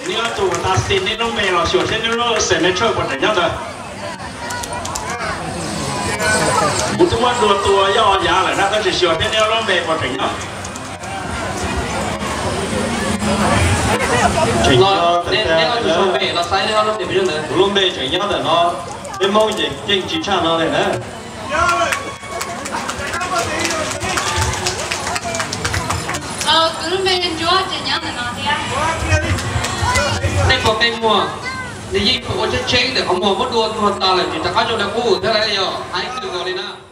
Neb ob tug uas tas xis neb lub npe los xyuas seb neb lub xeem me tshawj puas tseem nyob ntawd. Kuv twb muab dua tua yoj yav lawm na, tab sis xyuas seb neb lub npe puas tseem nyob. Kuv lub npe tseem nyob ntawm no, peb Hmoob ces keej tsis tshaj no li na. Kuv lub npe Ntsuab tseem nyob ntawm no thiab. Nej puas qe muag, nws yeej ua tsheb tsheb ntawm qhov muag muab dua tuag tas lawm tsis rov qab zoo li qub thiab lawm yog hais twg nkaus li na.